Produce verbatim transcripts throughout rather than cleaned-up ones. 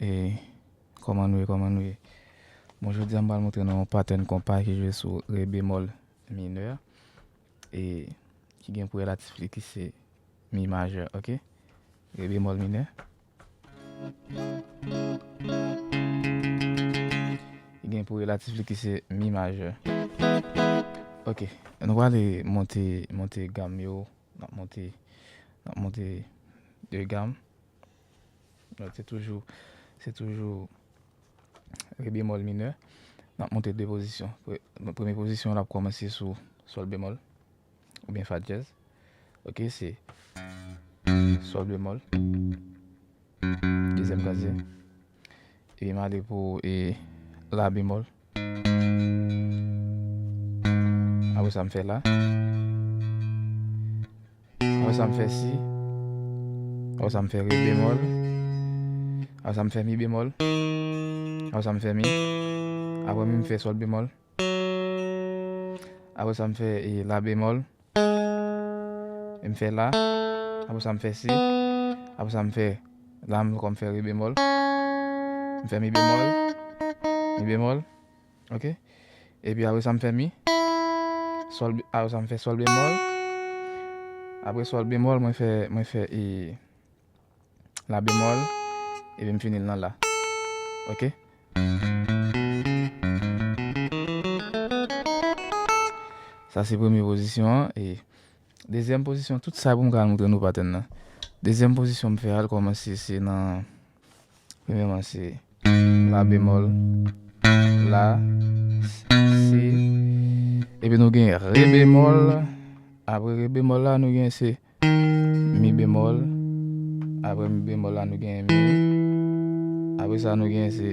E, kòman nou ye, kòman nou ye? Bon, jodi a m pral montre nou yon patèn konpa ki jwe sou re bemòl minè, e ki gen pou relatif li ki se mi majè, oke? Re bemòl minè. Li gen pou relatif li ki se mi majè. Oke, nou prale monte, monte gam yo, n ap monte, n ap monte de gam. Donk, se toujou, se toujou re bemòl minè. N ap monte de pozisyon. Pre-, premye pozisyon, l ap kòmanse sou sòl bemòl oubyen fa dyèz. Oke, se sòl bemòl. Dezyèm kazye. Epi m ale pou, e, la bemòl. Apre sa, m fè la. Apre sa, m fè si. Apre sa, m fè re bemòl. Apre sa, m fè mi bemòl. Apre sa, m fè mi. Apre mi, m fè sòl bemòl. Apre sa, m fè, e, la bemòl. E m fè la. Apre sa, m fè si. Apre sa, m fè la, m ankò m fè re bemòl. M fè mi bemòl. Mi bemòl. Oke? Epi apre sa, m fè mi. Sòl, apre sa, m fè sòl bemòl. Apre sòl bemòl, mwen fè, mwen fè, e, la bemòl, epi m fini l nan la. Oke? Sa se premye pozisyon an. E dezyèm pozisyon, tout sa pou m ka al montre nou patèn nan. Dezyèm pozisyon m fè a, l kòmanse se nan, premyèman, se la bemòl, la, si, epi nou gen re bemòl. Apre re bemòl la, nou gen se mi bemòl. Apre mi bemòl la, nou gen mi. Apre sa, nou gen se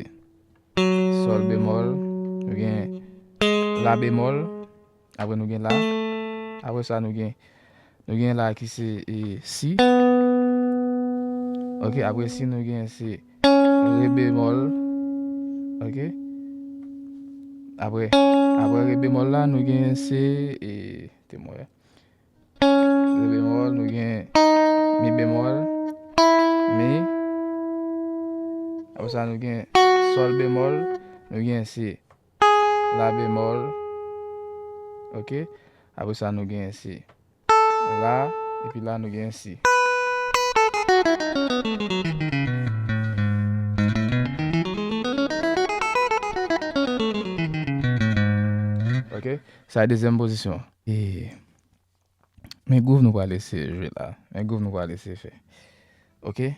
sòl bemòl. Nou gen la bemòl. Apre nou gen la. Apre sa, nou gen, nou gen la ki se, e, si. Oke, apre si, nou gen se re bemòl. Oke. Apre, apre re bemòl la, nou gen se, e, te mwen. Re bemòl, nou gen mi bemòl, mi. Apre sa, nou gen sòl bemòl, nou gen se la bemòl. Oke? Apre sa, nou gen se la, epi la, nou gen si. Oke? Sa e dezyèm pozisyon. E Men gwouv nou pral eseye jwe la. Men gwouv nou pral eseye fè. Oke?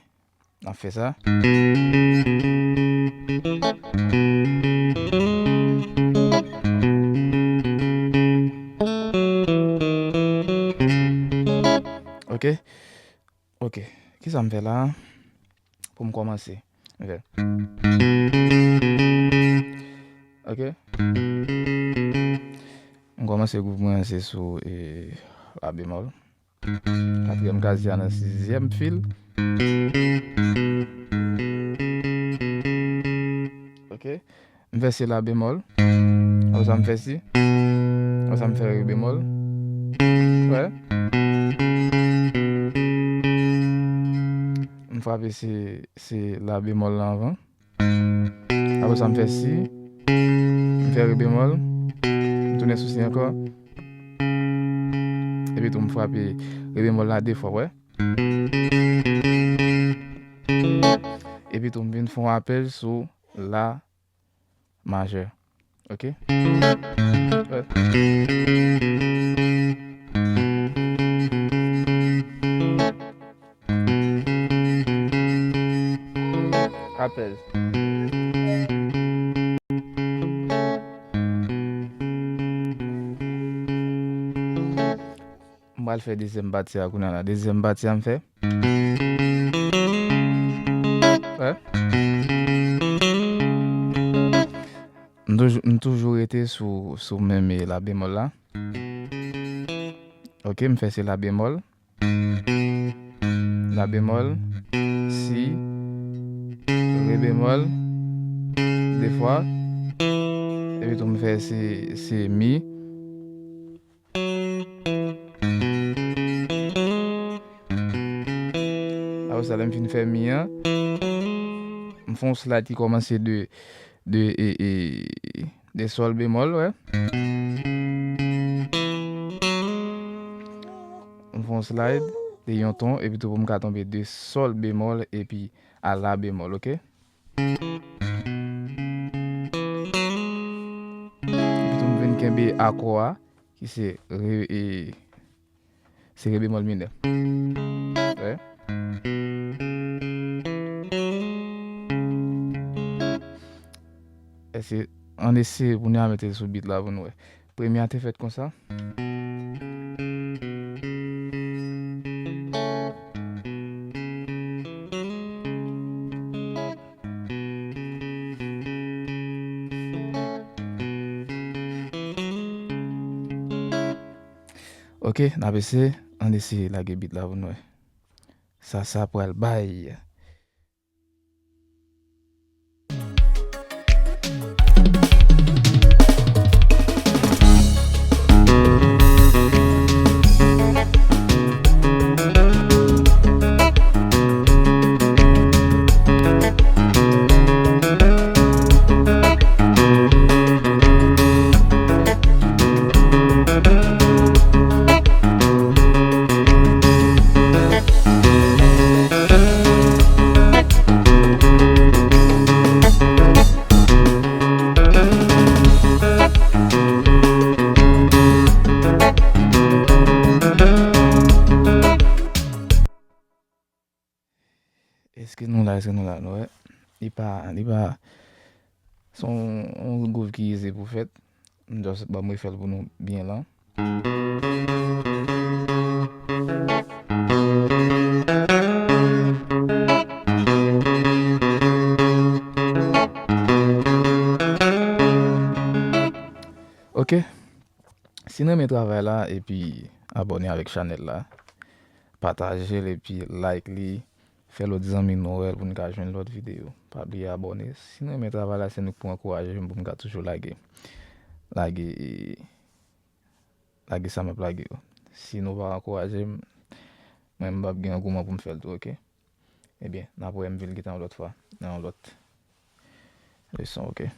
N ap fè sa. Oke? Oke. Kisa m fè la? Pou m kòmanse. M fè. Oke? M kòmanse gwouv mwen an se sou, e, la bemòl. Katriyèm kazye a nan sizyèm fil. Oke. M fè si la bemòl. Apre sa m fè si. Apre sa m fè re bemòl. Wè. M frape si, si la bemòl la anvan. Apre sa, m fè si, m fè re bemòl, m tounen sou si ankò. Epi tou, m frape re bemòl la de fwa, wè. Epi tou, m vin fè yon apèl sou la majè. Oke? Wè. Apèl. M pral fè dezyèm pati a kounye a la. Dezyèm pati a m fè. Wè. M toujou, m toujou rete sou, sou menm la bemòl la. Oke, m fè se la bemòl. La bemòl, si, re bemòl, de fwa. Epi tou m fè se, se mi. Apre sa, lè m fin fè mi an, m fè yon slide ki kòmanse de, de, e, e, de sòl bemòl, wè. M fè yon slide de yon ton, epi tou pou m ka tonbe de sòl bemòl, epi a la bemòl, oke? Epi tou m vin kenbe akò a, ki se re, e, se re bemòl minè. Wè. Èske, ann eseye pou n mete l sou beat la pou n wè. Premye a te fèt konsa. Oke, n ap eseye, ann eseye lage beat la pou n wè. Sa, sa pral bay. Èske nou la, èske nou la? Nou wè, li pa, li pa, se yon, yon gwouv ki izi pou fèt. M just ban m refè l pou nou byen lan. Oke. Si n renmen travay la, epi abòne avèk chanèl la, pataje l epi like li, fè lòt zanmi nou wè l pou n ka jwenn lòt videyo. Pa bliye abòne. Si n renmen travay la, se nou k pou ankouraje m pou m ka toujou lage, lage, lage sa m ap lage yo. Si nou pa ankouraje m, mwen m p ap gen angouman pou m fè l tou, oke? Ebyen, n ap wè m vin gentan yon lòt fwa, nan yon lòt leson, oke?